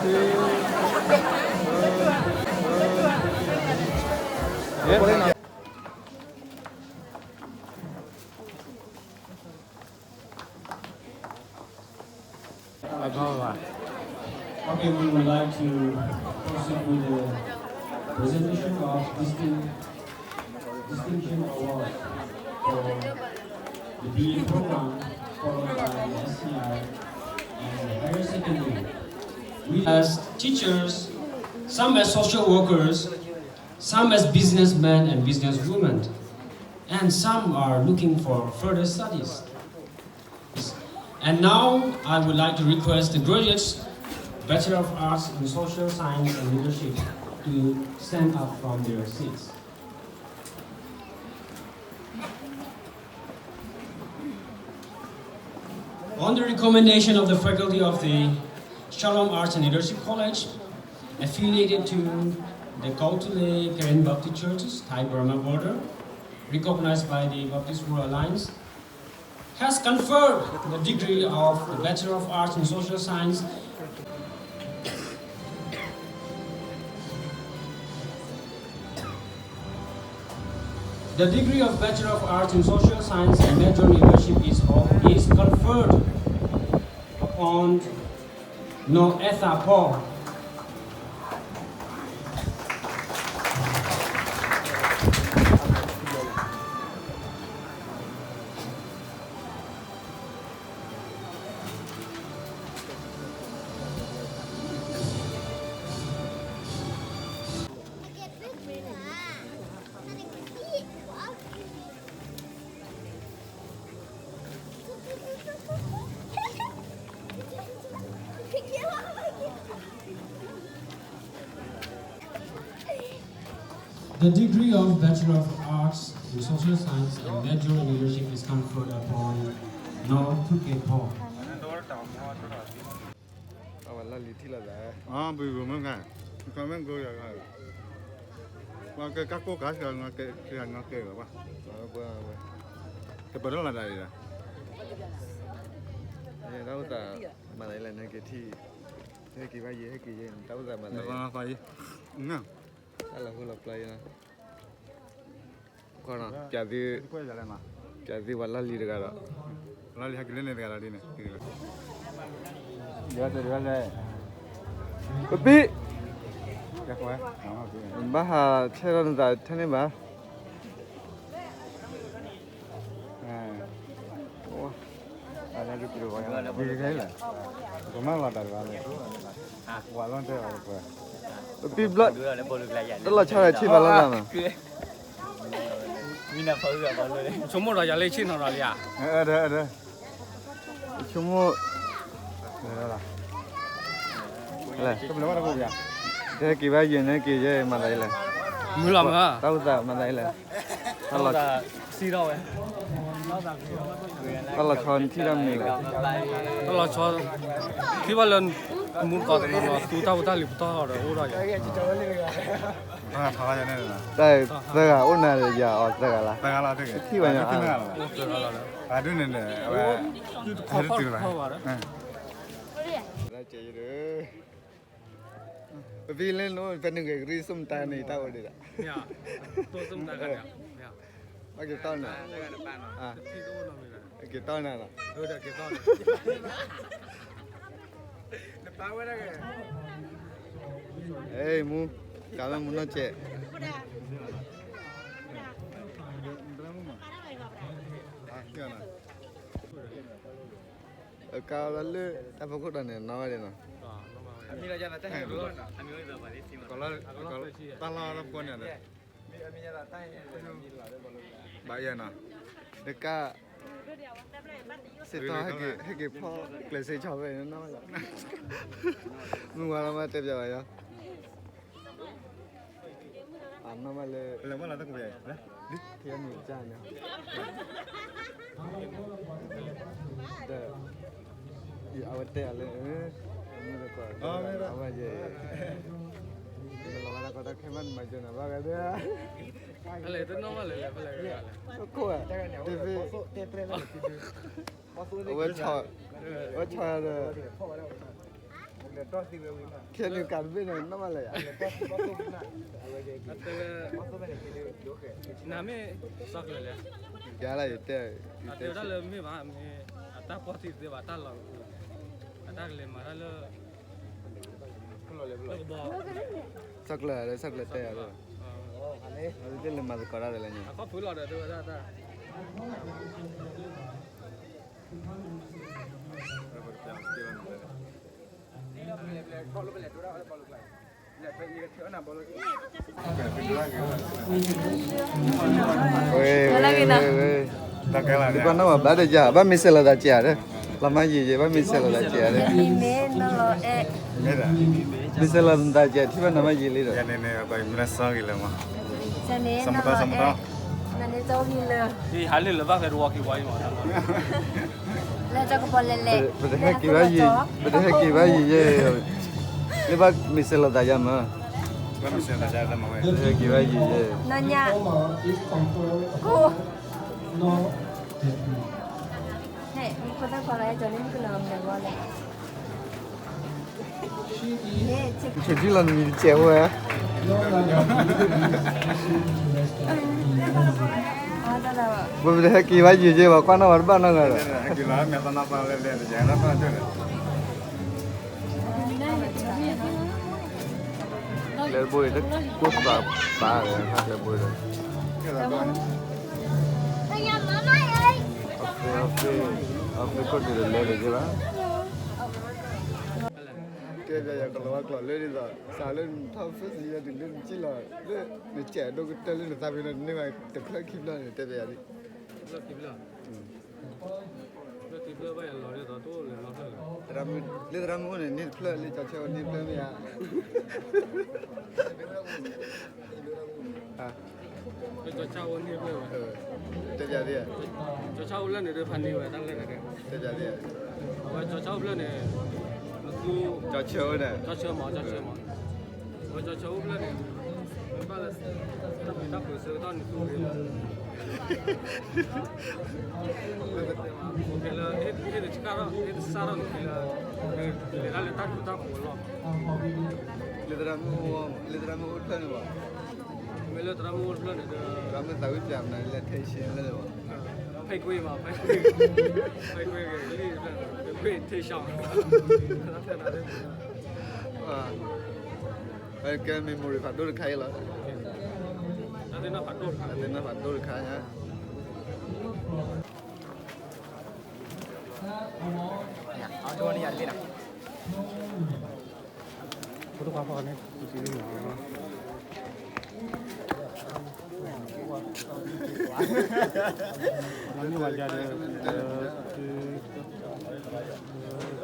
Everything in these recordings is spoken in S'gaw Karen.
Okay, we would like to proceed with the presentation of distinct, distinction awards for the B E program, followed by the S C I and the higher secondary. We as teachers, some as social workers, some as businessmen and businesswomen, and some are looking for further studies. And now I would like to request the graduates, Bachelor of Arts in Social Science and Leadership, to stand up from their seats. On the recommendation of the faculty of the Shalom Arts and Leadership College, affiliated to the Kawthoolei Karen Baptist Churches, Thai Burma border, recognized by the Baptist World Alliance, has conferred the degree of the Bachelor of Arts in Social Science. The degree of Bachelor of Arts in Social Science and Major in Leadership is, is conferred upon နီၢ်အဲၣ်သးဖီ The degree of Bachelor of Arts in Social Science and Major in Leadership is conferred upon နီၢ်ထူၣ်က့ၤဖီ အဝဲလီၢ်လံၤထံၣ်လိာ်သး အဘုဂိၢ်မ့ၢ်ဂၤ comment ဂိၢ်ယၤဂၤ ပှၤကဲကၢ်ကိၢ်ကၤစှၤ ကဲကၢ်ဂၤကဲဂၤဘၣ် ကပၢၤထီၣ်လီၤတၢ်အံၤဒီး တၢ်အိၣ်သး မၤသးအံၤလဲၣ် နဟဲက့ၤထံၣ် ဟဲက့ၤဘၣ်ယဲ ဟဲက့ၤယဲ တၢ်အိၣ်သးမၤသးအံၤ တၢ်လီၤဟိလီၤပျၢ်ယဲ ပျးသု ပျးသုပှၤလီၢ်လံၤတဂၤဒီး လီၢ်လံၤဟဲက့ၤလၢန့ၣ်တဂၤဒီးဒ်န့ၣ် ပပံ ဘၣ်ဟးဆဲထီၣ်နသးထဲန့ၣ်ဘၣ် ပမၤလီၤတၢ်တဂၤလၢ ပှၤလီၤတဲာ်အီၤတပှဲၤ ပပံဘျီ တလီၤဆီဒီးဆ့ၣ်နီၤလိာ်သးနီၤ ဆိကမိၣ်ဒီးယၤလၢဆ့ၣ်နီၤဒီးလံဧါ ဆိကမိၣ် တဟဲက့ၤဘၣ်ယဲၢ် နဟဲက့ၤယဲၢ် မၤသးအံၤလဲၣ် မုၢ်လီၤမုၢ် တၢ်အိၣ်သးမၤသးအံၤလဲၣ် တၢ်လီၤဆီ တၢ်လီၤဆီနထံၣ်တၢ်မနုၤလဲၣ် တၢ်လီၤဆီ ထံၣ်ဘၣ်လၢ မူတကိးတနီၤနီၤ သူတၢ်ဖိတၢ်လံၤပတီၢ်ဒီးအိၣ်ဒီးယၤ တၢ်သၢဂၤအိၣ်နၤဒီးယၤအီၤသၢဂၤလၢ ထံၣ်ဘၣ်ညါအါ အဒ်န့ၣ်ဒီး အဝဲ တခီဖီၣ်တခီဘၣ်ဒီး ပဖံလၢနအိၣ် ပနုာ်ဂ့ၤကရံၣ် စိၢ်မတၤန့ၣ် တၢ်အိၣ်ဒံးဒီး ဘၣ်က့ၤတီၢ်နၤ က့ၤတီၢ်နၤလီၤ မူ ကးလၢမူနီၢ်ကဲး ကးလီၤလၢတၢ်ဖီခိၣ်ဒီးန့ၣ် နီၢ်ဝဲဒၣ်နီၤ တၢ်လီၢ်တၢ်ဖိန့ၣ်ဒီး ဘၣ်ယဲနီၤ တကး စ့ၢ်ကီး ဟဲက့ၤဖီၣ်ကျဲးစ့ဆီဖဲနီၤ မုၢ်ဝါလီၤမးတဲပျးဘၣ်ယီၤ အနီၢ်မးလၢ ထံအမုၢ်ကၢ်န့ၣ် ဒီး အဝဲတဲအီၤလၢ မုၢ်တကိး အဝဲယဲ နလီၤဘၣ်တၢ်ကီတၢ်ခဲမး နမၤစၢၤနၤဘၣ်ဂၤဒီး ခိၣ်ဧါ တသ့ အဝဲဆီၣ် အဝဲဆီၣ်ဒီး ခဲန့ၣ်ကးတဘ့ၣ်န့ၣ် နီၢ်မးလဲၣ်ယၤ, အတဲဝဲ, နမ့ၢ်စီၤကျၢၤလဲၣ်, ယၤလၢယတဲ, အတဲဝဲဒၣ်လၢမ့ၢ်ဘၣ်, မ့ၢ်အတၢ်ပီၢ်သံသ့ဘၣ် တၢ်လီၤ, အတၢ်ကလဲၤမၤတၢ်လၢ စီၤကျၢၤ, စီၤကျၢၤတဲယၤလၢ, တလဲၤမၤသကိးတၢ်ဒီးလဲၣ်န့ၣ်, ဝဲ, ဝဲ, ဝဲ, ဝဲ, ဒ်ပှၤနီၢ်ဘၣ်ဘျါဒီးယၤ ဘၣ်မ့ၢ်စဲးလီၤသးကဲးဧါ, လီၤမၢ်ယံာ်ယဲ ဘၣ်မ့ၢ်စဲးလီၤသးကဲးဧါ, မ့ၢ်စဲးလီၤသးကဲး ထံၣ်ဘၣ်နီၢ်မၢ်ယံာ်လံဒီး, မ့ၢ်စဲးလီၤသးကဲးထံၣ်ဘၣ်နီၢ်မၢ်ယံာ်လံဒီး, ဟးလၢလၢဘၣ်ဖဲတဝီခံဝီအံၤမး, ပတဟဲက့ၤဘၣ်ယံာ်, ပတဟဲက့ၤဘၣ်ယံာ်ယဲ, လၢဘၣ်မ့ၢ်စဲးလီၤသးယၤမး, ပတဟဲက့ၤဘၣ်ယံာ်ယဲ, နဆိထံၣ်လီၤနမံၤတစဲးဝဲ, ပတဟဲက့ၤဘၣ်ယံာ်ယဲဘၣ် ကွၢ်နီၣ်ဝဲတဘၣ်နီတဂၤဒီး ကျဲတဘိအံၤ တကိၢ်သးပာ်ဒီး တၢ်ကျဲတဘိဒီး အီၣ်ဖ့ၣ် အီၣ်ဖ့ၣ် ခိၣ်တုၤဒီးလဲၤတက့ၢ်ဘၣ်. တဲပျးယၤကလီၤဝါကျိာ်လၢဒ်သိး စးလၢနထီၣ် first year တုၤလၢနစံၣ်လီၤ လၢနစဲးဒိၣ်ကတၢၢ်လၢနသးပ့ၤနီၣ်တန့ၢ်ဘၣ် တဖျၢၣ်ခံဖျၢၣ်န့ၣ် တဲပျးယၤဒ် လၢသရၣ်မုၣ်န့ၣ် န့ၢ်တဖျၢၣ် လၢကၠီဆၢန့ၢ်တဖျၢၣ်မ့ၢ်ဧါ. လၢကၠီဆၣ်အိၣ်န့ၢ်တဖျၢၣ်, တဲပျးဒ်, ကၠီဆၣ်အိၣ်ဖျၢၣ်န့ၣ် ဒုးဖးန့ၢ်ဝဲတၢ်လၢန့ၣ်, တဲပျးဒ်, အဝဲကၠီဆၣ်အိၣ်ဖျၢၣ်န့ၣ်, ကၠီဆၢအိၣ်န့ၣ်, ကၠီဆၢမး ကၠီဆၢမး, အဝဲကၠီဆၢအိၣ်ဖျၢၣ်န့ၣ်, မ့ၢ်ဘၣ်လၢ တၢ်ပှ့ၤတၢ်ပှ့ၤဆၢကတီၢ်န့ၣ် သူၣ်ဂ့ၤလီၤ လၢ ဟ့ၣ်တစၢ်ထီၣ် ဟ့ၣ်တစၢ်ထီၣ်န့ၣ်လၢ လဲၤတၢ်လၢတၢ်ထူတၢ်ဖိးလီၤ. လၢသရၣ်မုၣ်, လၢသရၣ်မုၣ်အိၣ်တဖျၢၣ်န့ၣ်ဘၣ်, မ့ၢ်လၢသရၣ်မုၣ်အိၣ်တဖျၢၣ်န့ၣ်ဒီး သရၣ်မုၣ်သးဝံၣ်ပျးမနုၤလဲၣ် ထဲဆ့လၢဘၣ်, ဖဲကွံာ်ဘၣ် ဖဲကွံာ်, ဖဲကွံာ်ဂ့ၤလံ, ကွံာ်ထဲ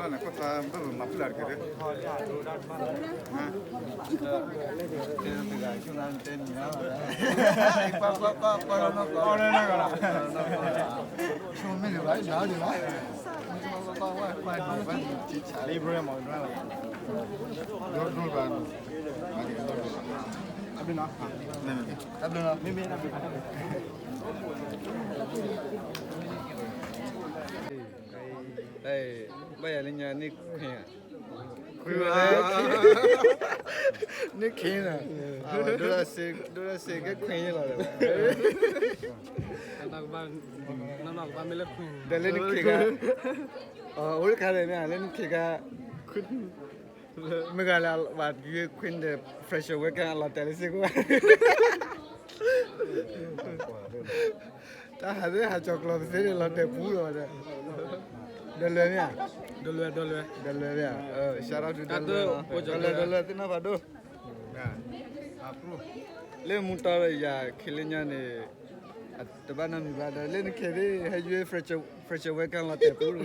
ဆ့ ကဲ memory ဖးဒိၣ်တခါအံၤလီၤ. တၢ်သ့ၣ်နီၣ်ဖးဒိၣ်တခါ, တၢ်သ့ၣ်နီၣ်ဖးဒိၣ်တခါညါ. မၤတၢ်န့ၣ် ခိၣ်သးဘၢၣ်မၤဖုၣ်လၢ်တက့ၢ်, ဘၣ်ယၤလၢညါန့ၣ်ခွ့, ခွ့ဝဲ, န့ၣ်ခ့နၤ, ဒိၣ်ဒၣ်စ့ကဲခွ့လီၤ, ဒီးလၢနခ့ခါ, အိၣ်တခါဒီးန့ၣ် လၢနခ့ခါ, မ့ၢ်ဂၤလၢဘၣ်ကွံာ်ခွ့ဒီး freshers welcome အလီၤတဲာ်လၢစ့ၢ်ကီး တၢ်ဟးသ့ၣ်ဟးကၠီၤကျီၤသ့ၣ်န့ၣ် လီၤတဲာ်ပူၤလီၤဒီး, ဒီးလွဲမ့ၢ်ဧါ, ဒီးလွဲ, ဒီးလွဲ, ဒီးလွဲမ့ၢ်ဧါ, shout out to ဒီးလွဲ, ဒီးလွဲသ့ၣ်နီၣ်ဖးဒိၣ်, လၢမူတီဒီးယၤခ့လၢညါန့ၣ်, တဘၣ်နီတမံၤဘၣ်ဒီး လၢနခ့သ့ၣ် ဟဲယွဲ freshers welcome လီၤတဲာ်ပူၤလံ.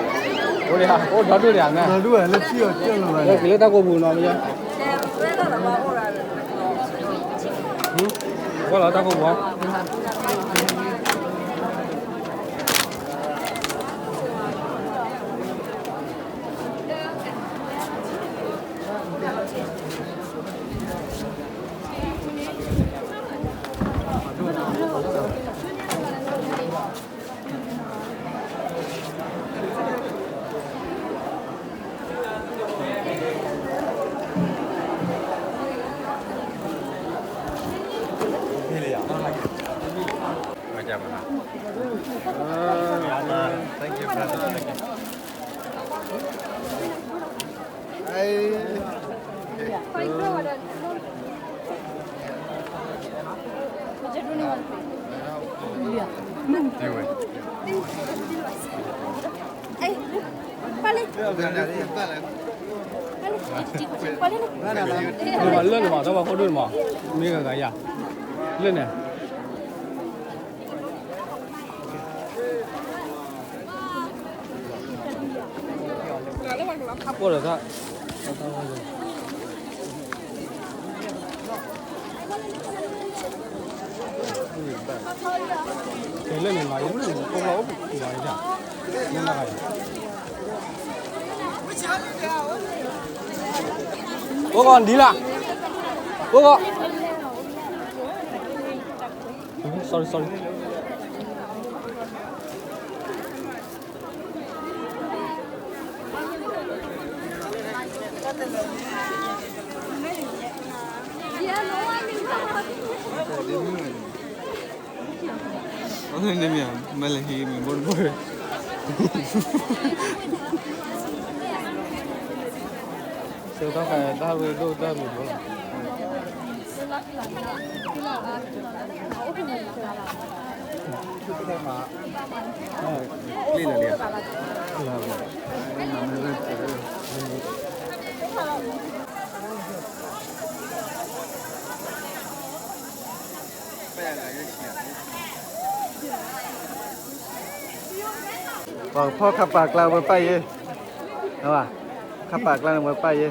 အိၣ်ဒီဒူၣ်ဒံးဧါ, ဒီဒူၣ်လၢထံၣ်အီၤကၢၢ်လီၤဘၣ်, က့ၤလၢတၢ်ကိးပူၤနီၤ, ဝဲလီၤတၢ်ကိးပူၤ, လၢန့ၣ်မး တၢ်ဘၣ်ခိၣ်ဒိၣ်န့ၣ်မး, မ့ၢ်ဂၤဂၤယၤ, လၢန့ၣ် အိၣ်ဒီးတၢ်, လၢန့ၣ်မး ယမ့ၢ်ကိးဘျီအိၣ်ပူၤလီၤယၤ, အိၣ်ကီးဒ်လၢ, အိၣ်ကီး, sorry sorry. အန့ၣ်မ့ၢ် မ့ၢ်လၢဟံၣ်မ့ၢ်ဘိၣ်တဘိၣ်, ဆၢတၢ်ခါတၢ်ဝဲဒိၣ်တၢ်မ့ၢ်ဘိၣ်လီၤ. ပှၤကဖီၣ်ခါပာ်ကျါဝဲပၢ်ယဲ, ခါပာ်ကျါန့ၣ်ဝဲပၢ်ယဲ.